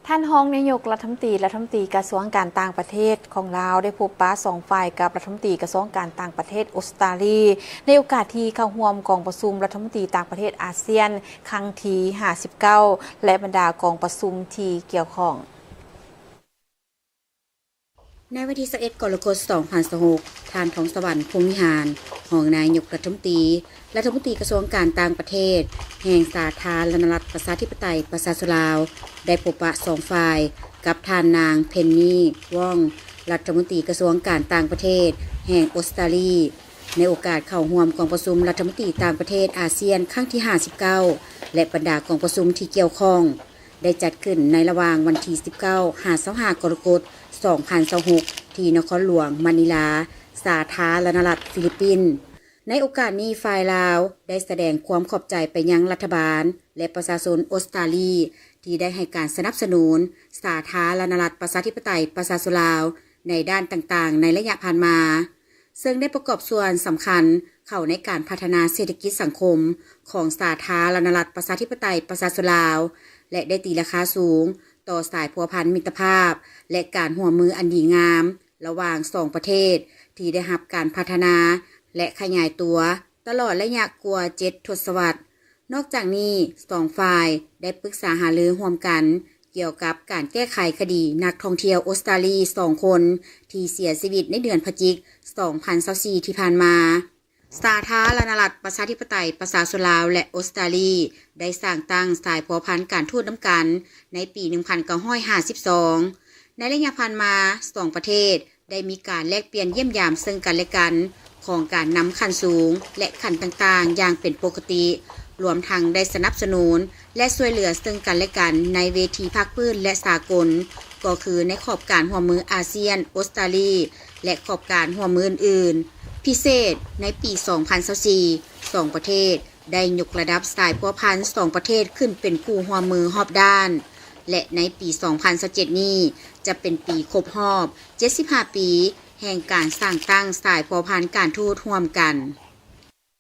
ທ່ານຮອງນາຍົກລັດຖະມົນຕີ ລັດຖະມົນຕີກະຊວງການຕ່າງປະເທດຂອງລາວ ໄດ້ພົບປະສອງຝ່າຍກັບລັດຖະມົນຕີກະຊວງການຕ່າງປະເທດອົດສະຕາລີ ໃນໂອກາດທີ່ເຂົ້າຮ່ວມກອງປະຊຸມລັດຖະມົນຕີຕ່າງປະເທດອາຊຽນຄັ້ງທີຫ້າສິບເກົ້າ ແລະ ບັນດາກອງປະຊຸມທີ່ກ່ຽວຂ້ອງ. ໃນວັນທີຊາວເອັດ ກໍລະກົດ ສອງພັນຊາວຫົກ, ທ່ານ ທອງສະຫວັນ ພົມວິຫານ ຮອງນາຍົກລັດຖະມົນຕີ ລັດຖະມົນຕີກະຊວງການຕ່າງປະເທດແຫ່ງສາທາລະນະລັດປະຊາທິປະໄຕປະຊາຊົນລາວ ໄດ້ພົບປະສອງຝ່າຍ ກັບທ່ານນາງ ເພັນນີ ວອງ ລັດຖະມົນຕີກະຊວງການຕ່າງປະເທດແຫ່ງອົດສະຕາລີ ໃນໂອກາດເຂົ້າຮ່ວມກອງປະຊຸມລັດຖະມົນຕີຕ່າງປະເທດອາຊຽນຄັ້ງທີຫ້າສິບເກົ້າ ແລະ ບັນດາກອງປະຊຸມທີ່ກ່ຽວຂ້ອງ ໄດ້ຈັດຂຶ້ນໃນລະຫວ່າງວັນທີສິບເກົ້າ ຫາ ຊາວຫ້າ ກໍລະກົດ ສອງພັນຊາວຫົກ ທີ່ນະຄອນຫຼວງມະນີລາ ສາທາລະນະລັດຟີລິບປິນ. ໃນໂອກາດນີ້ ຝ່າຍລາວໄດ້ສະແດງຄວາມຂອບໃຈໄປຍັງລັດຖະບານ ແລະ ປະຊາຊົນອົດສະຕາລີ ທີ່ໄດ້ໃຫ້ການສະໜັບສະໜູນສາທາລະນະລັດປະຊາທິປະໄຕປະຊາຊົນລາວ ໃນດ້ານຕ່າງໆ ໃນໄລຍະຜ່ານມາ, ເຊິ່ງໄດ້ປະກອບສ່ວນສຳຄັນເຂົ້າໃນການພັດທະນາເສດຖະກິດສັງຄົມຂອງສາທາລະນະລັດປະຊາທິປະໄຕປະຊາຊົນລາວ ແລະ ໄດ້ຕີລາຄາສູງຕໍ່ສາຍພົວພັນມິດຕະພາບ ແລະ ການຮ່ວມມືອັນດີງາມ ລະຫວ່າງສອງປະເທດ ທີ່ໄດ້ຮັບການພັດທະນາ ແລະ ຂະຫຍາຍຕົວຕະຫຼອດໄລຍະກວ່າເຈັດທົດສະວັດ. ນອກຈາກນີ້, ສອງຝ່າຍໄດ້ປຶກສາຫາລືຮ່ວມກັນກ່ຽວກັບການແກ້ໄຂຄະດີນັກທ່ອງທ່ຽວອົດສະຕາລີສອງຄົນ ທີ່ເສຍຊີວິດໃນເດືອນພະຈິກ ສອງພັນຊາວສີ່ ທີ່ຜ່ານມາ. ສາທາລະນະລັດປະຊາທິປະໄຕປະຊາຊົນລາວ ແລະ ອົດສະຕາລີ ໄດ້ສ້າງຕັ້ງສາຍພົວພັນການທູດນຳກັນໃນປີໜຶ່ງພັນເກົ້າຮ້ອຍຫ້າສິບສອງ. ໃນໄລຍະຜ່ານມາ, ສອງປະເທດໄດ້ມີການແລກປ່ຽນຢ້ຽມຢາມເຊິ່ງກັນແລະກັນຂອງການນຳຂັ້ນສູງ ແລະ ຂັ້ນຕ່າງໆຢ່າງເປັນປົກກະຕິ, ລວມທັງໄດ້ສະໜັບສະໜູນ ແລະ ຊ່ວຍເຫຼືອເຊິ່ງກັນແລະກັນໃນເວທີພາກພື້ນ ແລະ ສາກົນ, ກໍຄືໃນຂອບການຮ່ວມມືອາຊຽນ, ອົດສະຕາລີ ແລະ ຂອບການຮ່ວມມືອື່ນໆ. ພິເສດ, ໃນປີສອງພັນຊາວສີ່ ສອງປະເທດໄດ້ຍົກລະດັບສາຍພົວພັນສອງປະເທດຂຶ້ນເປັນຄູ່ຮ່ວມມືຮອບດ້ານ ແລະ ໃນປີສອງພັນຊາວເຈັດນີ້ ຈະເປັນປີຄົບຮອບເຈັດສິບຫ້າປີ ແຫ່ງການສ້າງຕັ້ງສາຍພົວພັນການທູດຮ່ວມກັນ.